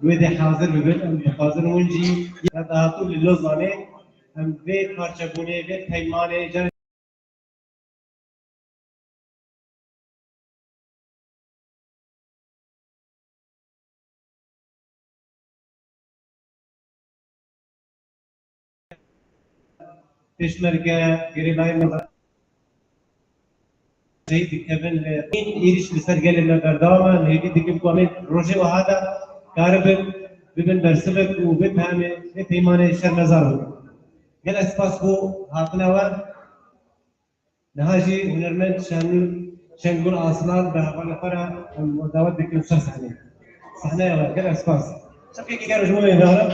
wê dê hazir bibin. Em dixwazin hûn jî ya dahatû li Lozanê em vê parçebûnê, vê peymanê, carê Pêşmerge, girêdayî me jî dikevin li êrîş li ser gelê me berdewam e. Em hêvî dikin ku em ê rojê wiha de karibin bibin bersivek û vê peyamê, vê peymanê şermezar bibin. Gelek spas bo hatina we. Niha jî hunermend Şenûr, Şengul Aslan bi hevalê xwe re em we dawet dikin ser sahneyê. Sahneya we, gelek spas. Çepkekî germ ji bo wê hêvîdar im.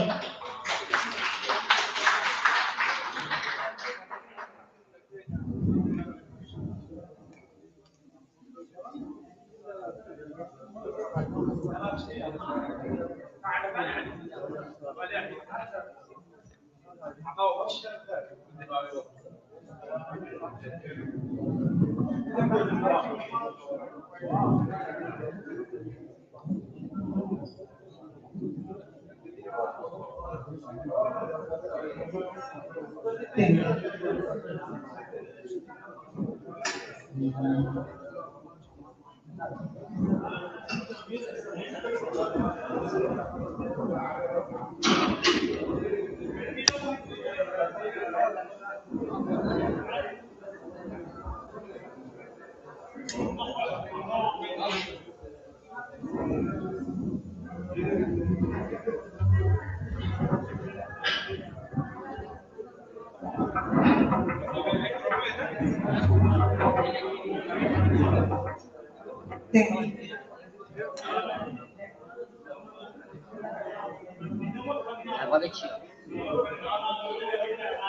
Hevalê çi?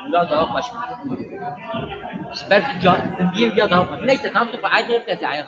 Wila daha baş. Ji ber tu ca-, tu biyê wila daha baş. Neyse, tamam, tu aydın hep aya.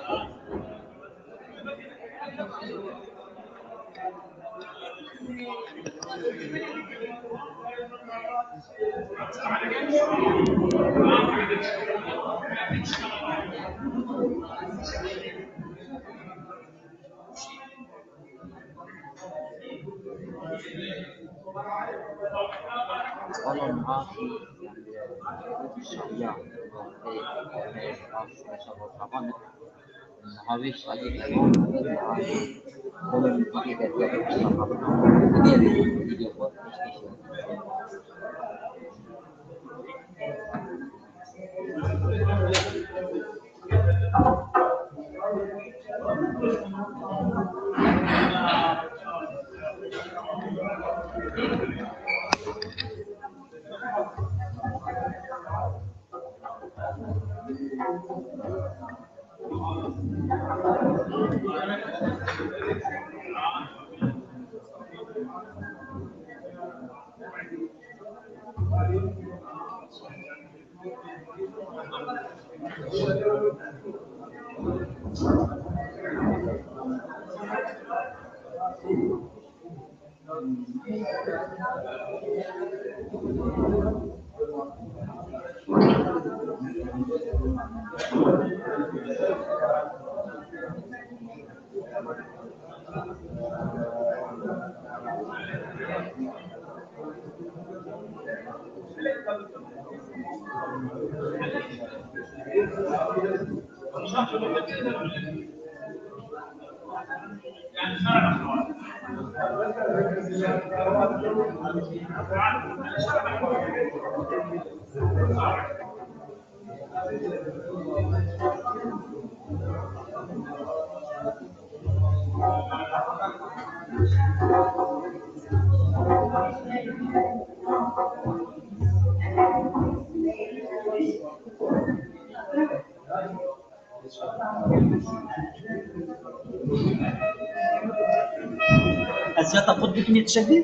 Eziyeta xwe dikimî tişek dî?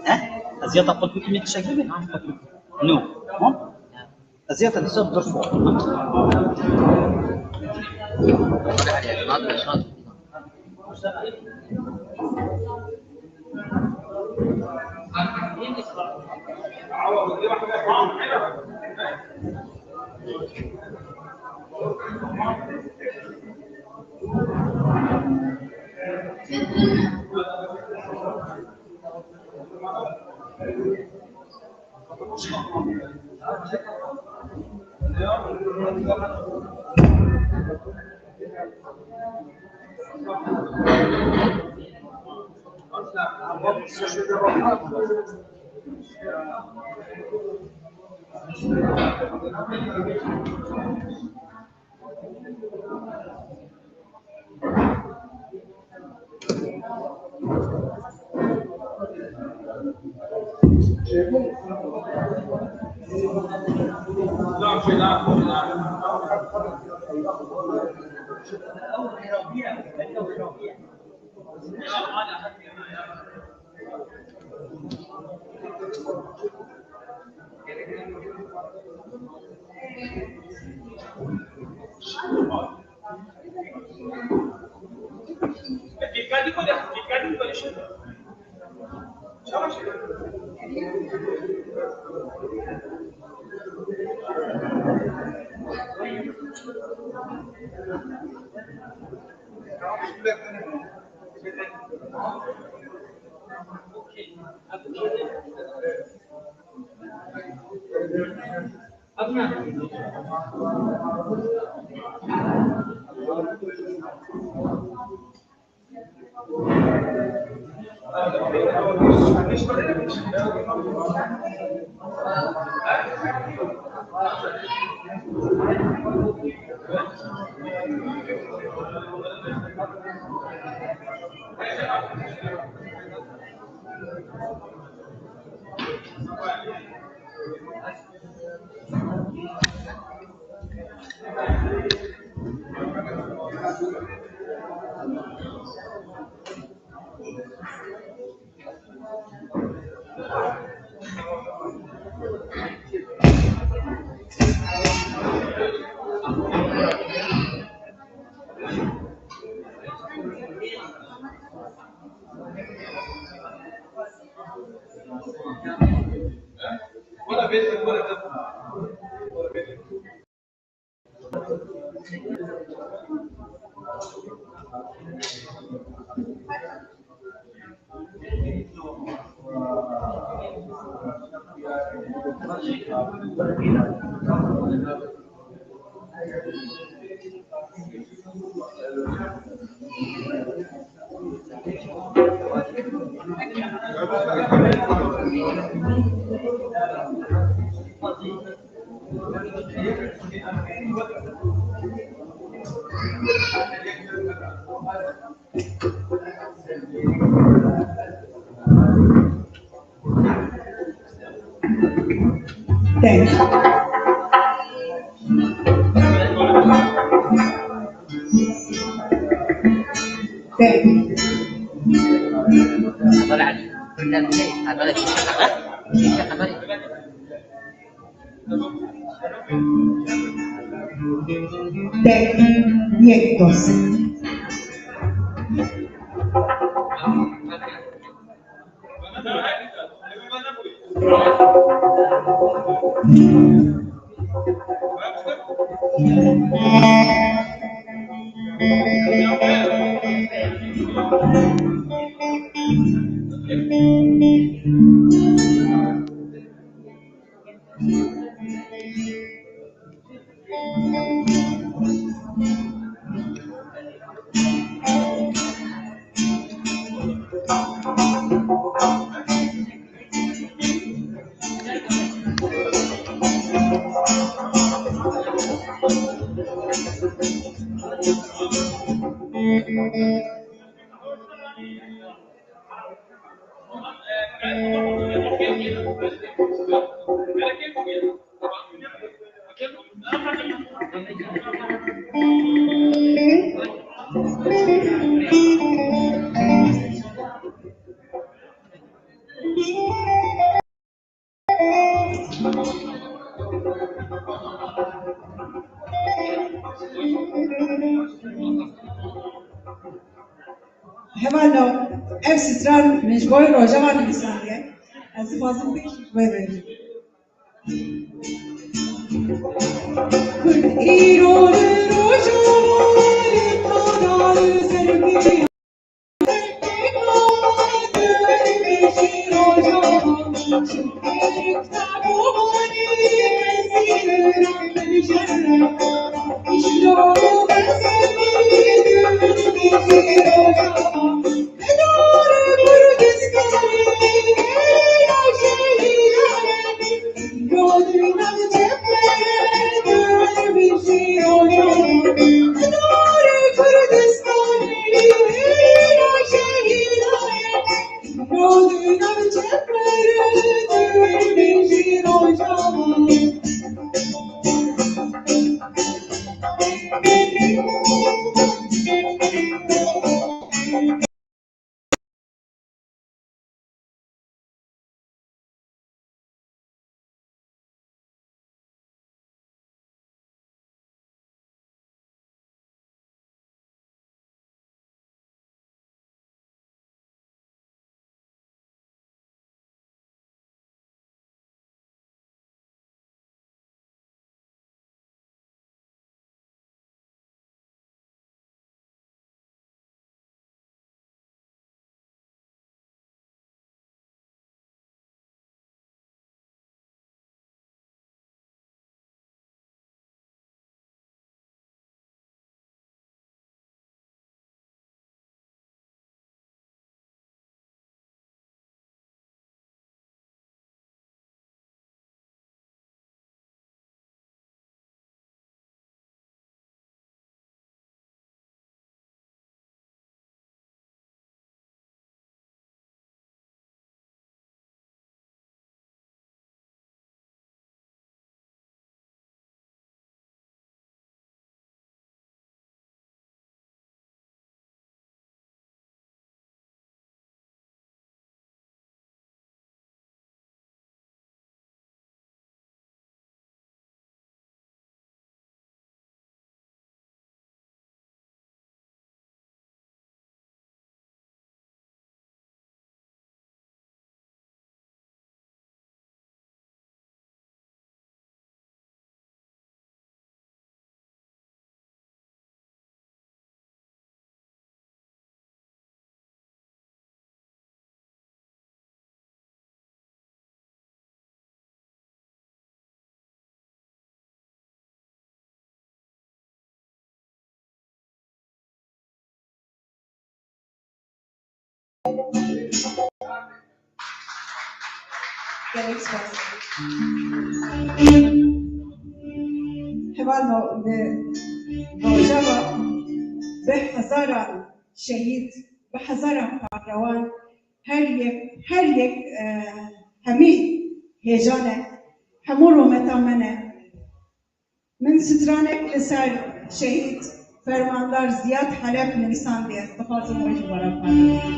He? Eziyeta xwe dikimî tişek dî? No. Ha? Eziyeta dîsa bi xwe. Thank you. Thank you. Tek yek dost. Hevalno, ev stran min ji bo Rojava nivîsandiye. Ez dixwazim bêjim ji wê re. Kurd îro li Rojava li qada li zirbiya. Gelek spas. Hevalno, li Rojava bi hezaran şehîd, bi hezaran kahraman, her yek, her yek, e, hemî hêja ne, hemû rûmeta me ne. Min stranek li ser şehîd Fermandar Ziyad Helep nivîsandiye, ez dixwazim wê ji we re parve bikim.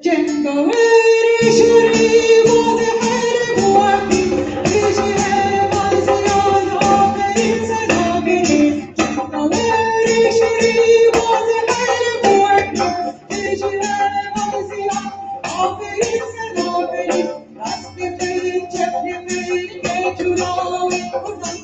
Cengawerê şerî, bazê herb û erdî, dijî herbaziyan, aferîn Senaberî. Cengawerê şerî, bazê herb û erdî, dijî herbaziyan, aferîn Senaberî. Destê xwe çep li xwe, çûna wê kurdan.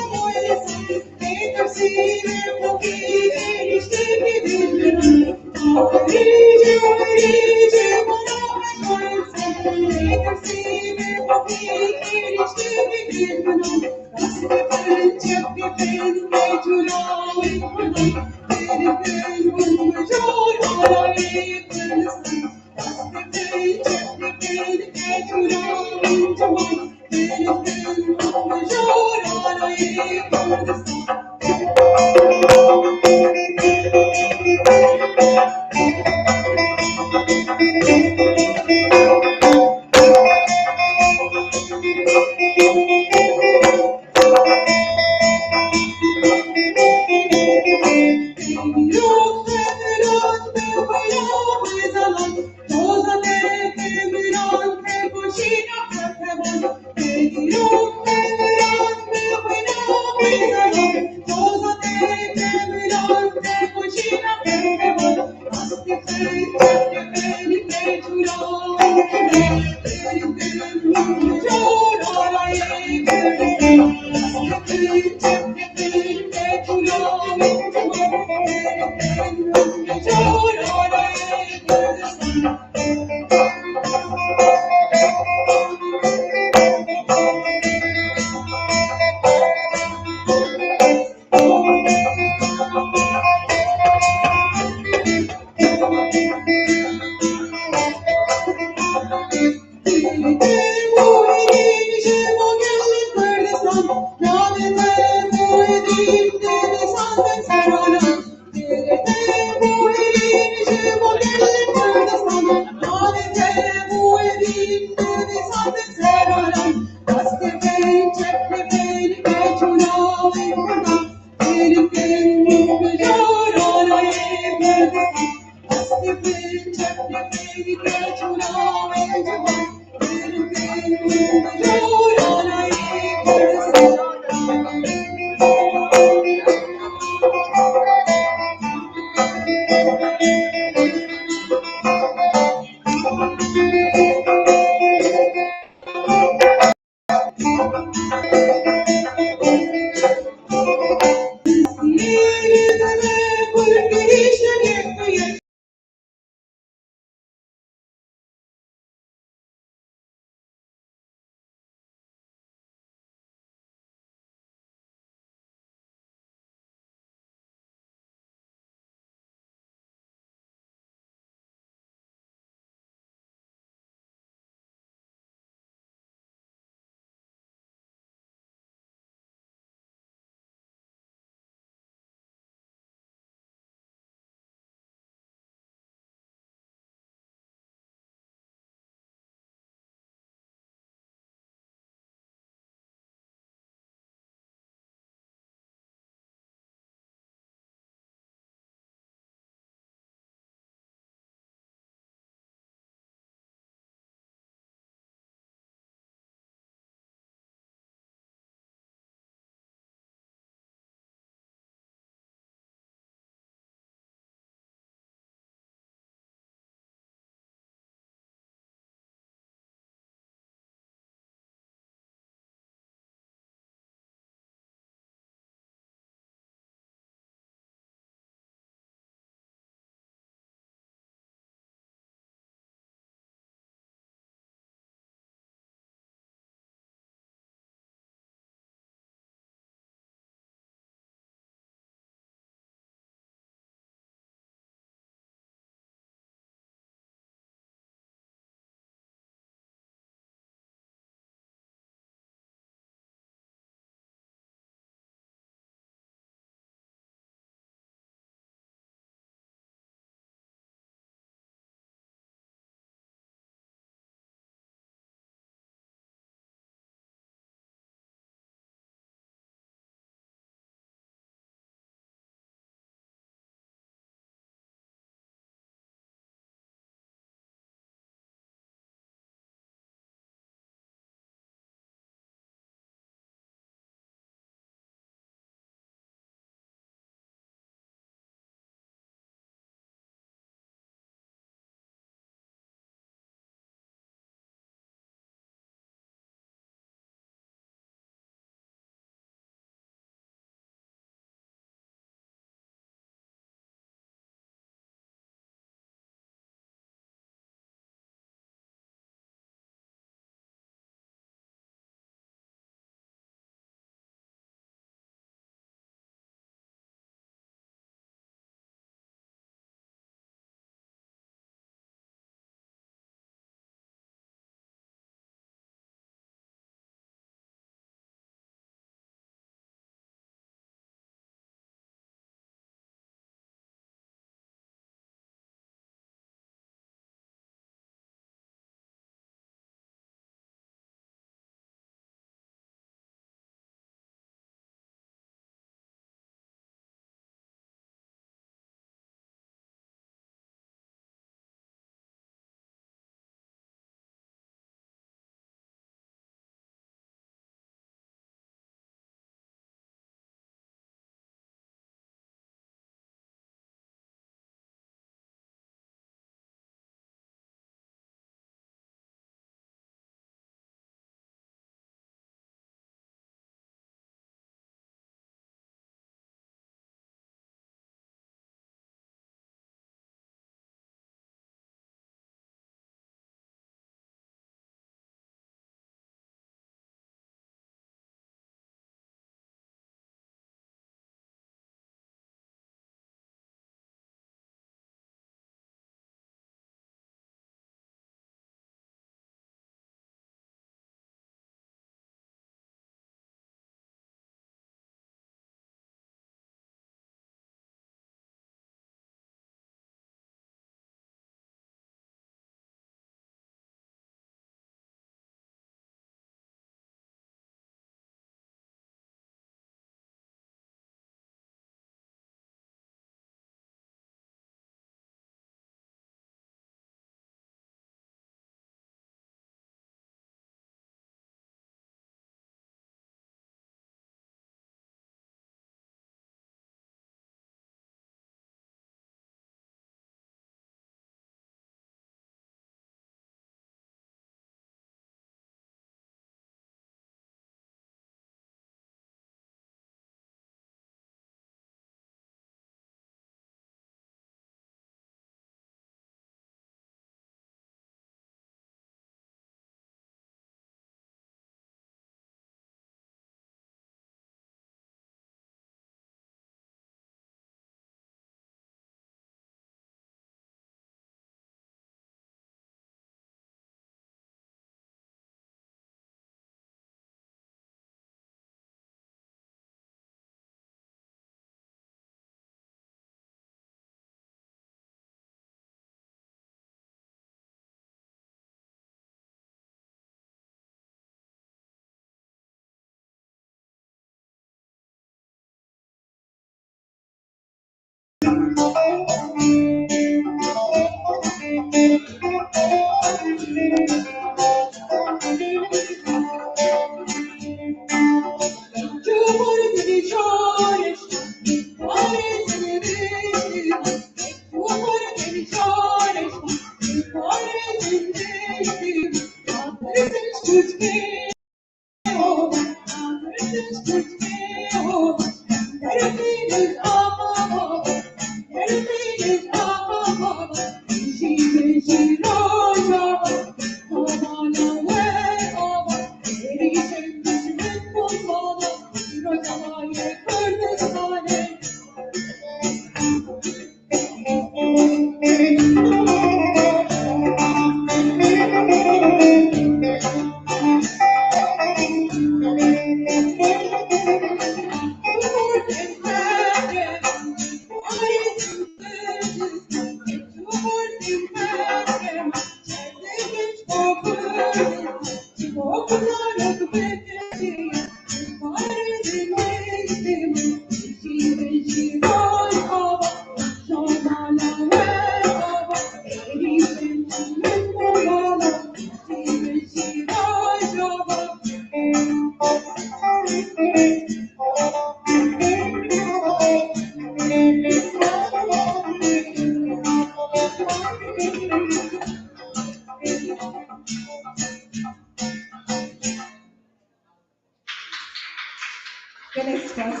Gelek spas.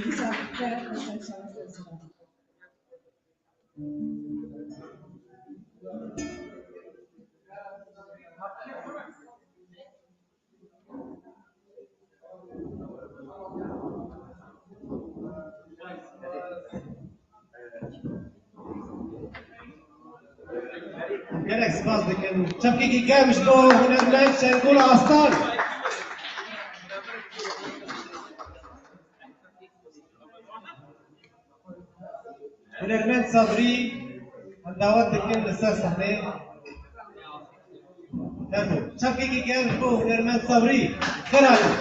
Misafirler, mesaj şanslı olsun. Gelek spas dikim. Çepkekî germ ji bo hunermend Şengul Aslan. Hunermend Sabrî, em dawet dikin li ser sahnê. Fermo. Çepkekî germ bo hunermend Sabrî. Xêr hatin.